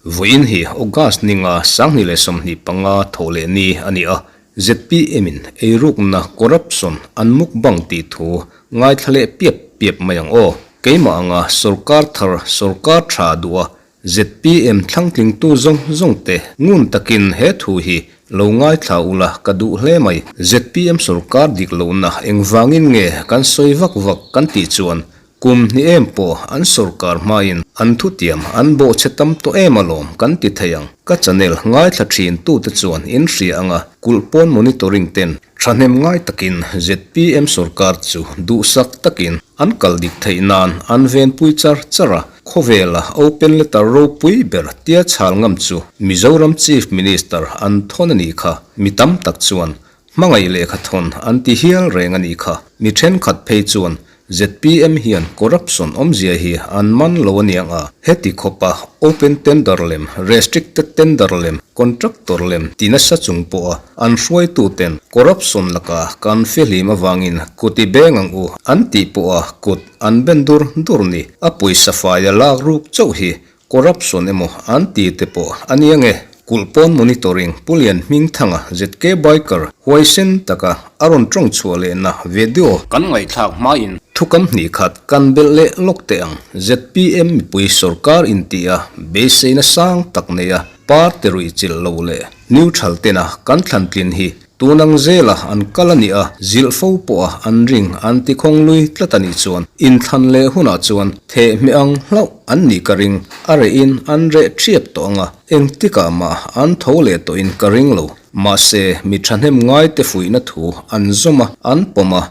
Vawiin hi August ninga 2025 thawh leh ni a ni a, zpm in eirukna, corruption, an mukbang tih thu ngaithla leh piap piap mai ang aw. Keimah anga sorkar thar, sorkar tha duh a, zpm thlangtlingtu zawng zawng te ngun takin he thu hi lo ngaithla ula ka duh hle mai. Zpm sorkar dik lohna engvangin nge kan sawi vak vak kan tih chuan Kum hnih em pawh an sorkar hmain an thutiam an bawhchhe tam tawh em alawm kan ti thei ang. Ka channel ngaithla thin tute chuan in hria anga kulh pawn monitoring ten thahnem ngai takin zpm sorkar chu duhsak takin an kal dik theih nan an venpui char char a, khawvela open letter ropui ber tia chhal ngam chu Mizoram Chief Minister an thawn a nih kha mi tam tak chuan Hmangaih lehkha thawn an ti hial reng a nih kha. Mi thenkhat phei chuan zpm hian corruption awmzia hi an man lo a niang a, heti khawpa open tender lem, restricted tender lem, contractor lem ti nasa chung pawha an hruaituten corruption laka kan fihlim avangin kut i beng ang u an tih pawha kut an ben dur dur ni. A pawisa faia lak ruk chauh hi Corruption emaw an ti te pawh a nia nge? Kulh pawn monitoring Pu Lian Hmingthanga ZK Biker huaisen taka a rawn tawng chhuah lehna video kan ngaihthlak hmain thukam hnih khat kan belh leh lawk teh ang. Zpm mipui sorkar intia beiseina sang tak neia party ruih chilh lo leh neutral tena kan thlan tlin hi Tun ang zela an kal a nih a, zilh fo pawha an ring an ti khawng lui tlat a nih chuan inthlan leh hunah chuan theh hmeh ang hlauh an nih ka ring, a rehin an reh ṭhiap tawh ang a, engtikah mah an tho leh tawhin ka ring lo. Mahse, mi ṭhahnem ngaite fuihna thu an zawm a, an pawm a,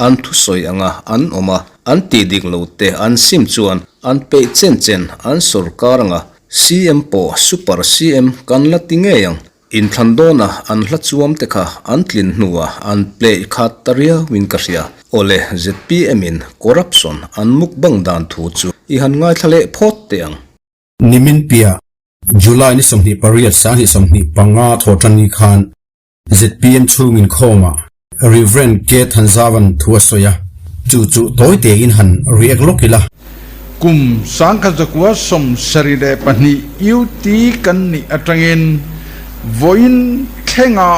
an thusawi anga an awm a, an tih dik lo te an sim chuan an peih chen chen an sawrkar ang a, CM pawh Super CM kan la ti ngei ang. Inthlan dawna an hla chuam te kha an tlin hnuah an play khat ta riauin ka hria. Awle, zpm in corruption an mukbang dan thu chu i han ngaithla leh phawt teh ang. Nimin piah July ni 28 2025 thawhtan ni khan zpm chhung inkhawmah Rev. K. Thanzavan thu a sawi a, chu chu tawi tein han react lawk ila. Kum 1972 UT kan nih atangin vawiin thlenga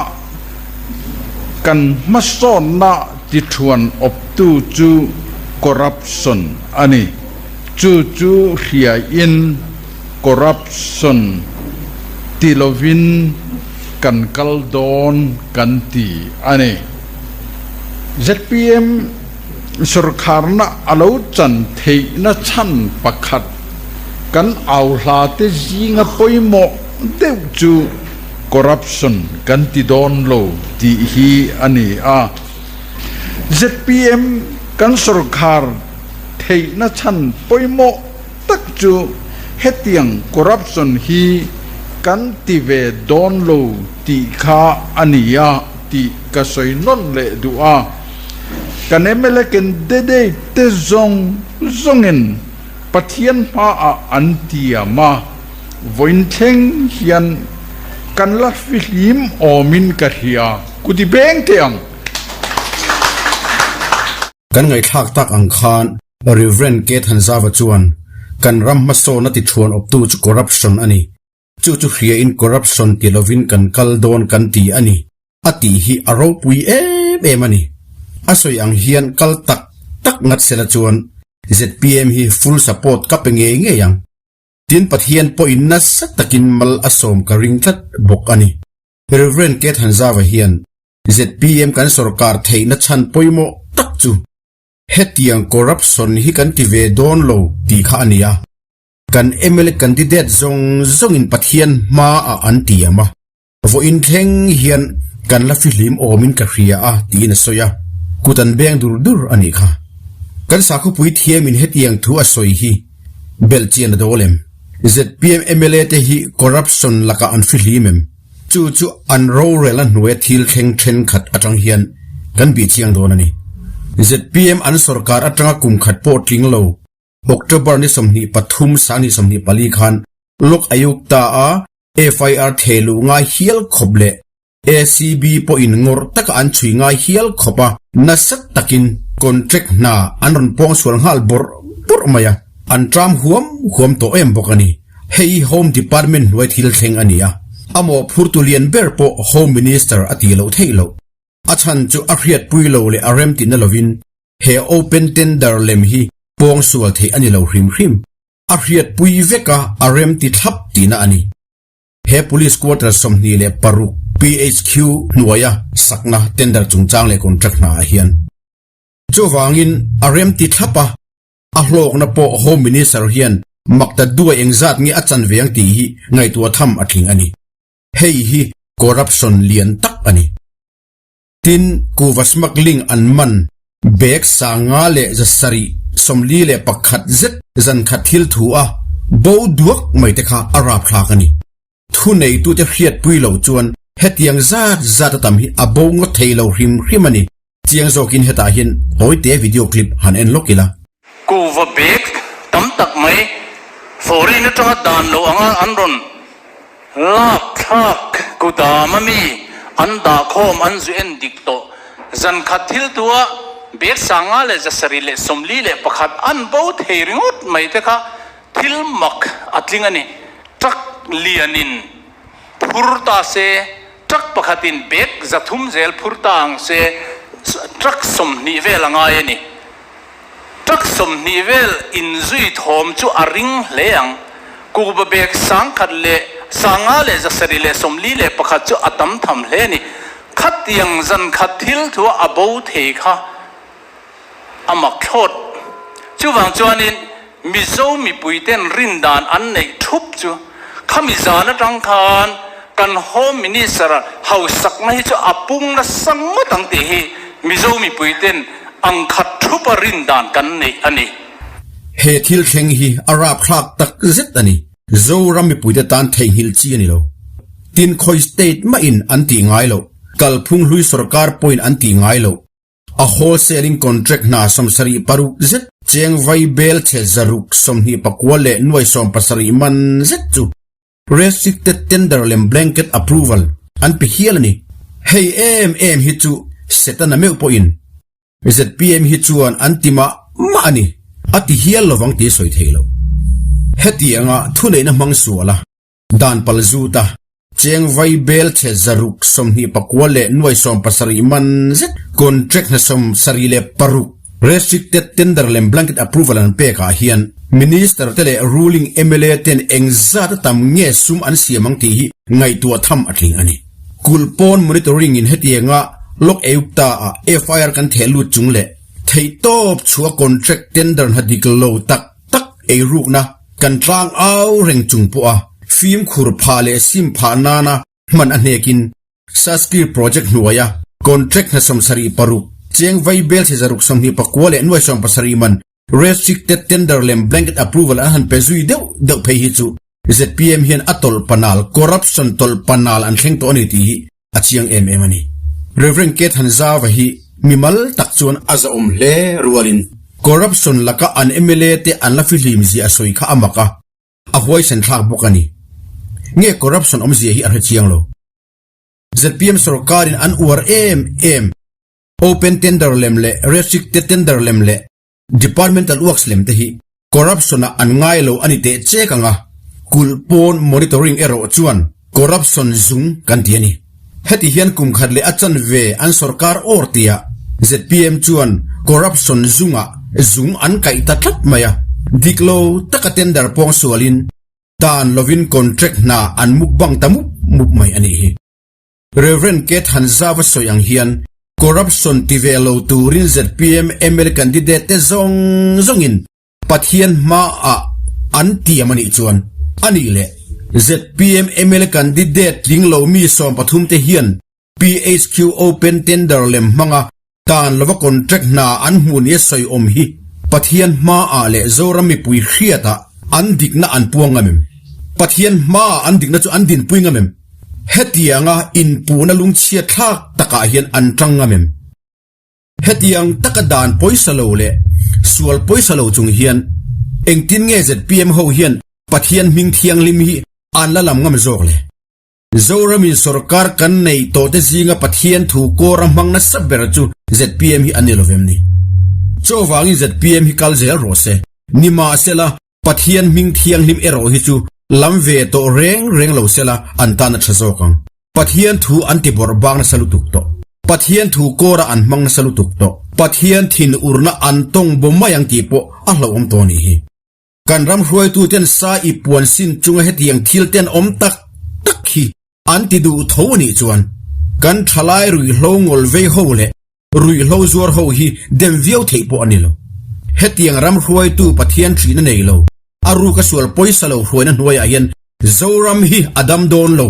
kan hmasawnna tithuan awptu chu corruption a ni. Chu chu hriain corruption ti lovin kan kal dawn kan ti a ni. Zpm. Sorkharna a lo chan theihna chhan pakhat kan au hla te zinga pawimawh deuh chu corruption kan ti dawn lo tih hi a ni a. Zpm kan sorkhar theihna chhan pawimawh tak chu hetiang corruption hi kan ti ve dawn lo tih kha a ni a tih ka sawi nawn leh duh a. Kan mla candidate te zawng zawngin Pathian hmaah an tiam a, vawiin thleng hian kan la fihlim awmin ka hria, kuti beng teh ang. Kan ngaihthlak tak ang khan Rev. K. Thanzava chuan kan ram hmasawn a ti thuan awptu chu corruption a ni. Chu chu hriain corruption ti lovin kan kal dawn kan ti a ni. A tih hi a ropui em em a ni. A sawi ang hian kal tak tak ngat sela chuan zpm hi full support ka pe ngei ngei ang. Tin Pathian pawhin nasa takin mal a sawm ka ring tlat bawk a ni. Rev. K. Thanzava hian zpm kan sorkar theihna chhan pawimawh tak chu hetiang corruption hi kan ti ve dawn lo tih kha a ni a. Kan mla candidate zawng zawngin Pathian hmaah an tiam a. Vawiin thleng hian kan la fihlim awmin ka hria a tiin a sawi a, kut an beng dur dur a nih kha. Kan sakhawpui thiamin hetiang thu a sawi hi belh chian a dawl em? Zpm mla te hi corruption lakah an fihlim em? Chu chu an rorel a hnuaia thil thleng thenkhat atang hian kan bih chiang dawn a ni. Zpm an sorkar atanga kum khat pawh tling lo October ni 23 2024 khan Lok Ayukta a FIR theh luh ngai hial khawp leh ACB pawhin ngawrh taka an chhui ngai hial khawp a, nasa takin Contract hna an rawn pawng sual nghal bawrh bawrh mai a, an tram huam huam tawh em bawk a ni. Hei hi Home Department hnuai thil thleng a ni a, a mawhphurtu lian ber pawh Home Minister a tih loh theih loh. A chhan chu a hriatpui lo leh a remtihna lovin he open tender lem hi pawng sual theih a ni lo hrim hrim. A hriatpui vek a, a remti thlap tihna a ni. He Police Quarter 26 PHQ hnuaia sakna tender chungchang leh contract hna ah hian chuvangin a remti thlap a, a hlawkna pawh Home Minister hian makta duai engzat nge a chan ve ang tih hi ngaihtuah tham a tling a ni. Hei hi corruption lian tak a ni. Tin, kuhva smuggling an man bag 571 zet zan khat thil thu a bo duak mai te kha a rapthlak a ni. Thuneitute hriatpui lo chuan hetiang zat zat a tam hi a bo ngawt thei lo hrim hrim a ni. Chiang zawkin hetah hian tawite video clip han en lawk ila. Kuhva bag tam tak mai foreign atanga dan lo anga an rawn lak thlak kudam a mi an dah khawm an zu en dik tawh. Zan khat thil tua bag 571 an bo thei ringawt mai te kha thil mak a tling a ni. Truck lianin phur ta se. Truck pakhatin bag 300 zel phur ta ang se, truck 20 vel a ngai a ni. Truck 20 vel inzui thawm chu a ring hle ang. Kuhva bag 1741 chu a tam tham hle a ni. Khatiang zan khat thil thu a bo thei kha a mak thlawt. Chuvang chuanin Mizo mipuiten rin dan an neih thup chu khami zan atang khan kan Home Minister hausakna hi chu a pung nasa ngawt ang tih hi Mizo mipuiten ang khat thupa rin dan kan neih a ni. He thil thleng hi a rapthlak tak zet a ni. Zoram mipuite tan theihnghilh chi a ni lo. Tin khawi state mahin an tih ngai loh, kalphung hlui sorkar pawhin an tih ngai loh. A wholesaling contract hna 76 zet cheng vai bel chhe 629 leh 700 man zet chu restricted tender lem blanket approval an pe hial a ni. Hei em em hi chu Setana meuh pawhin zpm hi chuan an ti mah mah a ni, a ti hial lovang tih sawi thei lo. Hetianga thuneihna hmang sual a dan pal zut a, Cheng vai bel chhe 629 leh 700 man zet contract hna 76 restricted tender lem blanket approval an pek ah hian Minister te leh ruling mla ten engzat a tam nge sum an siam ang tih hi ngaihtuah tham a tling a ni. Kulh pawn monitoring in hetianga Lok Ayukta ah FIR kan theh lut chung leh theihtawp chhuah contract tender hna dik lo tak tak eirukna kan tlang au reng chung pawha fimkhur phah leh sim phah nana hman a hnekin Saskir project hnuaia contract hna 76 cheng vai bel chhe 629 leh 700 man restricted tender lem blanket approval an han pe zui deuh deuh phei hi chu zpm hian a tawlh panal corruption tawlh panal an thleng tawh a ni tih hi a chiang em em a ni. Rev. K. Thanzauva hi mimal tak chuan a zahawm hle rualin corruption laka an mla te an la fihlim zia a sawi kha a mak a, a huaisen thlak bawk a ni. Nge corruption awmzia hi a hre chiang lo. Zpm sorkarin an uar em em open tender lem leh restricted tender lem leh Departmental works lem te hi corruption ah an ngai lo a ni teh chek ang a, kulh pawn monitoring erawh chuan corruption zung kan ti a ni. Heti hian kum khat leh a chanve an sorkar awr tiah zpm chuan corruption zungah zung an kaih ta tlat mai a, dik lo taka tender pawng sualin dan lovin contract hna an mukbang ta mup mup mai a nih hi. Rev. K. Thanzava sawi ang hian corruption ti ve lo turin zpm mla candidate te zawng zawngin Pathian hmaah an tiam a nih chuan a nih leh zpm mla candidate tling lo mi 13 te hian PHQ open tender lem hmanga dan lova contract hna an hmuh nia sawi awm hi Pathian hmaah leh Zoram mipui hriatah an dikna an puang ngam em? Pathian hmaah an dikna chu an dinpui ngam em? Hetianga inpuhna lungchhia thlak takah hian an tang ngam em? Hetiang taka dan pawisa lo leh sual pawisa lo chung hian engtin nge zpm ho hian Pathian hming thianghlim hi an la lam ngam zawk le? Zoramin sorkar kan nei tawh te zinga Pathian thu kawr a hmang nasa ber chu zpm hi an ni lovem ni? Chuvangin zpm hi kal zel rawh se. Nimahsela, Pathian hming thianghlim erawh hi chu lam ve tawh reng reng lo sela an tan a tha zawk ang. Pathian thu an ti bawrh bang nasa lutuk tawh. Pathian thu kawrah an hmang nasa lutuk tawh. Pathian thin urna an tawng baw mai ang tih pawh a hlauhawm tawh a nih hi. Kan ram hruaituten sa i puan sin chunga hetiang thil ten awm tak tak hi an ti duh tho a nih chuan kan thalai ruihhlo ngawl vei ho leh ruihhlo zuar ho hi dem viau theih pawh a ni lo. Hetiang ram hruaitu Pathian thihna nei lo, a ruka sual pawisa lo hruaina hnuaiah hian Zoram hi a dam dawn lo,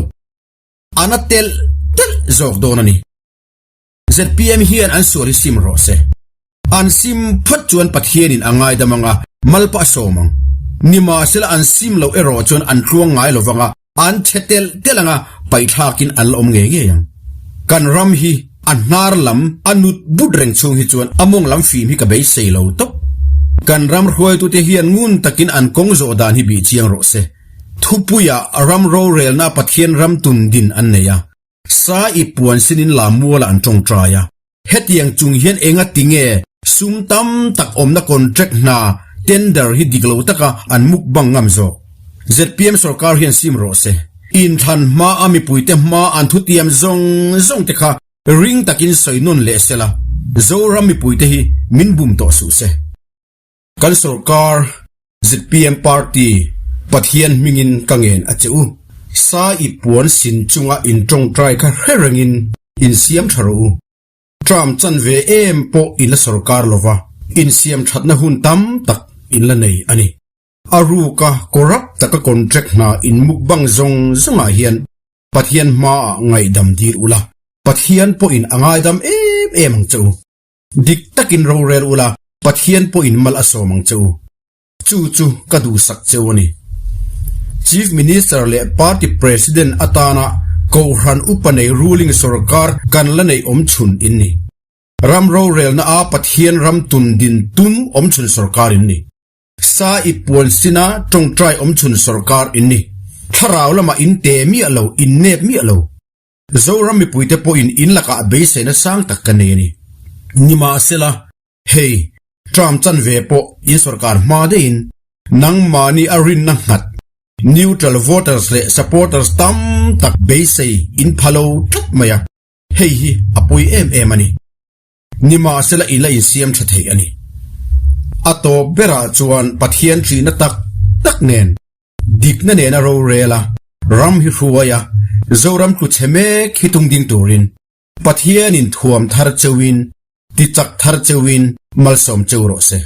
a na telh telh zawk dawn a ni. Zpm hian an sual hi sim rawh se. An sim phawt chuan Pathianin a ngaidam ang a, mal pawh a sawm ang. Nimahsela an sim loh erawh chuan an tluang ngai lo vang a, an chhe telh telh ang a, paihthlakin an la awm ngei ngei ang. Kan ram hi a hnar lam a nut but reng chhung hi chuan a mawng lam fim hi ka beisei lo tawp. Kan ram hruaitute hian ngun takin an kawng zawh dan hi bih chiang rawh se. Thupuiah ram rorelna Pathian ram tun din an nei a. Sa i puan sinin la mualah an tawngtai a, hetiang chung hian enga tinge sum tam tak awmna contract hna tender hi dik lo taka an mukbang ngam zawk? Zpm sorkar hian sim rawh se. Inthlan hma a mipuite hma an thutiam zawng zawng te kha ring takin sawi nawn leh sela, Zoram mipuite hi min bum tawh suh se. Kan sorkar zpm party Pathian hmingin ka ngen a che u. Sa i puan sin chunga in tawngtai kha hre rengin in siam tha rawh u. Term chan ve em pawh in la sorkar lova, in siam thatna hun tam tak in la nei a ni. A ruka corrupt taka contract hna in mukbang zawng zawngah hian Pathian hmaah ngaihdam dir ula, Pathian pawhin a ngaidam em em ang che u. Dik takin rorel ula, Pathian pawhin mal a sawm ang che u. Chu chu ka duhsak cheu a ni. Chief Minister leh Party President atana Kohhran upa nei ruling sorkar kan la neih awm chhun in ni. Ram rorelna a Pathian ram tun din tum awm chhun sorkar in ni. Sa i puan sina tawngtai awm chhun sorkar in ni. Thlarau lamah in te miah lo, in nep miah lo. Zoram mipuite pawhin in lakah beiseina sang tak ka nei a ni. Nimahsela, hei, term chanve pawh in sorkar hma deihin nangmahni a rinna nghat neutral voters leh supporters tam tak beisei in pha lo tlat mai a, hei hi a pawi em em a ni. Nimahsela i la insiam tha thei a ni. A tawp berah chuan Pathian ṭihna tak tak nen Dikna nena rorel a, ram hi hruai a, Zoram tlu chhe mek hi tung ding turin Pathianin thuam thar cheuhin, tichak thar cheuhin malsawm cheu rawh se.